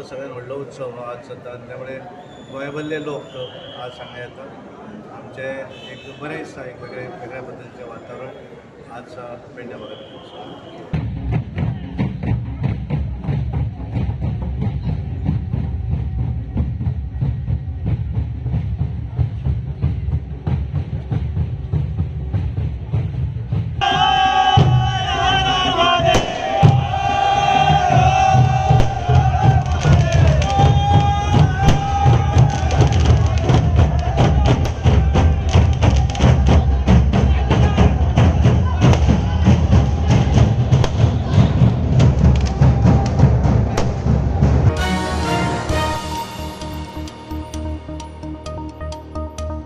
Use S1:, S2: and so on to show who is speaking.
S1: सगळ्यात व्हडलो उत्सव हो आज जाता आनी त्यामुळे गोंयभरले लोक आज हांगा येतात. आमचें एक बरें दिसता, एक वेगळ्या वेगळ्या पद्दतीचें वातावरण आज पेडण्या भागांत.